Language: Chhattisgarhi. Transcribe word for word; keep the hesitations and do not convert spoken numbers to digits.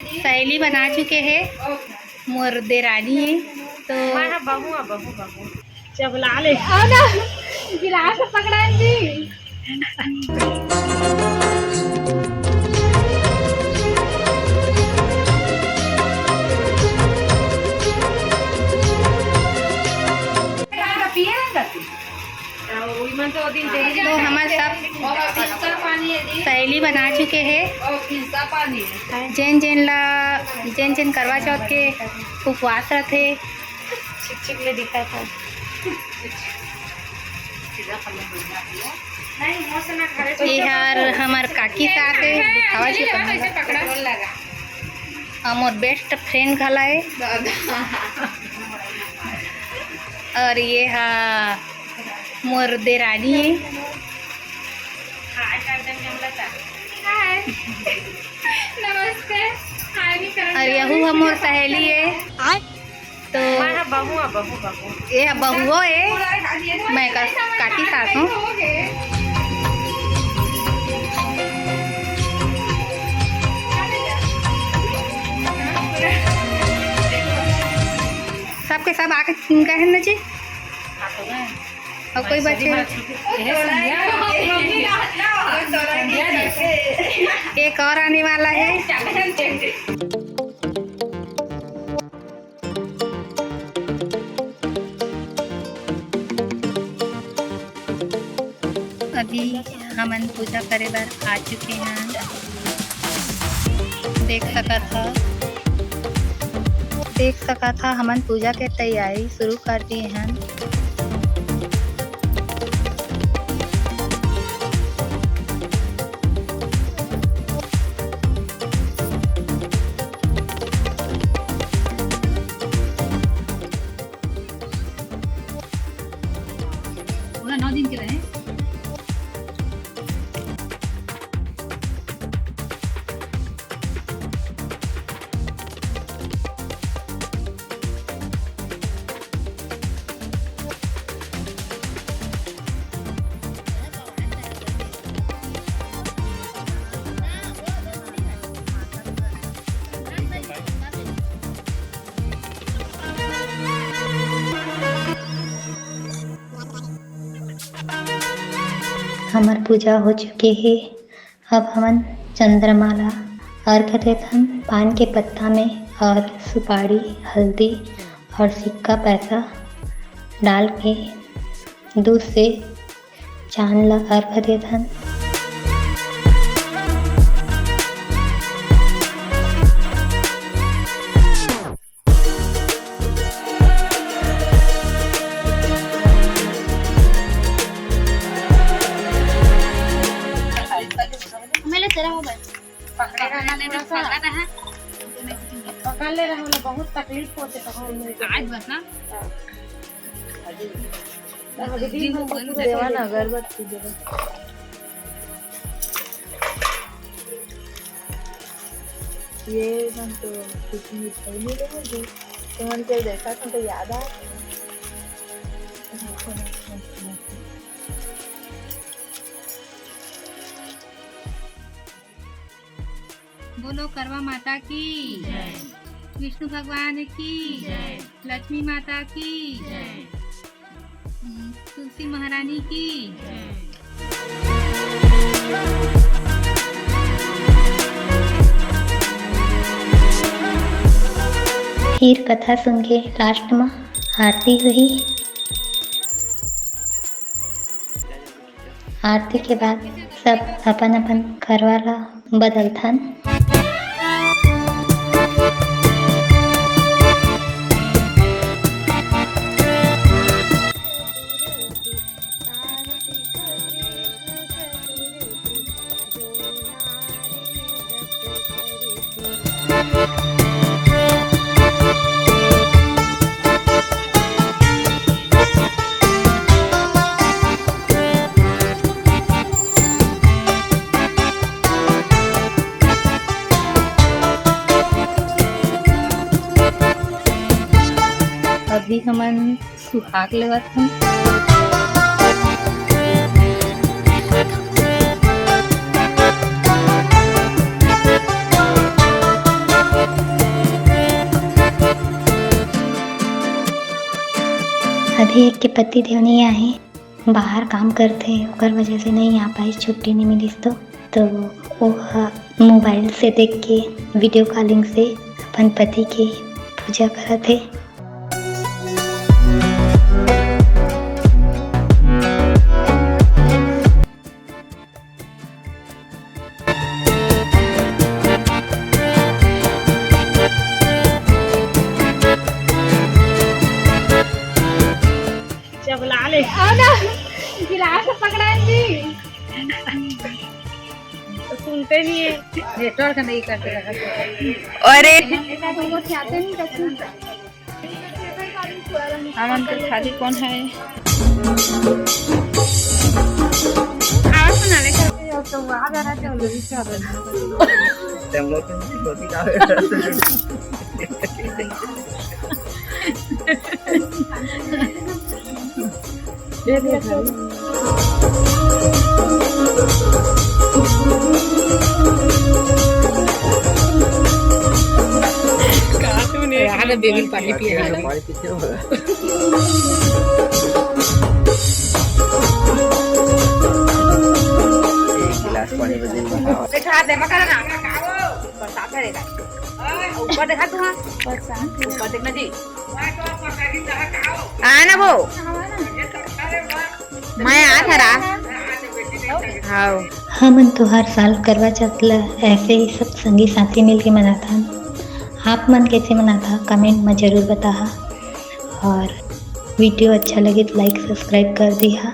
सहेली बना चुके हे, मोर देरानी हे। तो मैं ह बहू, आ बहू, बहू। चबला ले। आओ ना, गिलास पकड़ान जी। तो हमर सब सहेली बना चुके हे। जेन जेन ला, जेन जेन करवा चौथ के उपवास रथे। छिक छिक ले दिखा था। ये हर हमर काकी साथ हे, दिखावा जी। अउ मोर best friend घला हे। अउ ये हा मोर देरानी हे। हाय कर दे, हाय। नमस्ते। हाय भी कर दे। अउ यहू ह मोर सहेली हे। तो मैं ह बहू, आ बहू, बहू। ये ह बहुओ हे। मैं का-, काकी सास हूँ। सबके सब आके चिंका है ना जी। अउ कोई बचे? एक और आने वाला है। अभी हमन पूजा करे बर आ चुके हैं। देख सकत ह, देख सकत ह, हमन पूजा के तैयारी शुरू कर दिए हन। पूरा नौ दिन के रहे। हमर पूजा हो चुके हे। अब हमन चंद्रमा ला अर्घ देथन पान के पत्ता में, और सुपारी, हल्दी और सिक्का पैसा डाल के दूध से चांद ला अर्घ देथन। पकड़े रहना नहीं, थोड़ा सा पकड़ ले रहा, मतलब, बहुत तकलीफ होते पकड़ने में। आज बस ना। अभी दिन भर पकड़े देवा ना, अगरबत्ती देवा। ये मन तो कुछ मिठाई नहीं लेंगे जी। तुमन के देखा था तो याद आ। बोलो करवा माता की जय। विष्णु भगवान की जय। लक्ष्मी माता की जय। हम्म, तुलसी महारानी की जय। फिर कथा सुन के last में आरती हुई। आरती के बाद सब अपन अपन करवा ला बदलथन। अभी हमन सुहाग लेवत हन। अभी एक के पति देव नहीं आए, बाहर काम करथे, ओकर वजह से नहीं आ पाइस, छुट्टी नहीं मिलिस तो। तो वो ह मोबाइल से देख के, वीडियो कॉलिंग से अपन पति के पूजा करत हे। जब ला ले। आओ ना, गिलास पकड़ाएं जी। तो सुनते नहीं है। नेटवर्क नहीं करते लगा। अरे। हमन के खाली कौन है? आवाज सुना ले। का तूने? अरे, बेबी पानी पिए वाला। पानी पीते हो? एक गिलास पानी बजे में। देखा दे, मकर ना। बरसात है, देखा। ऊपर देखा तू, हाँ। बरसात। ऊपर देखना जी। आ ना वो। मैं आ था रा। हाँ। हमन तो हर साल करवा चौथ ला ऐसे ही सब संगी साथी मिलके मनाथन। आप मन कैसे मनाथा, कमेंट में जरूर बताहा। और वीडियो अच्छा लगे तो लाइक सब्सक्राइब कर दिहा।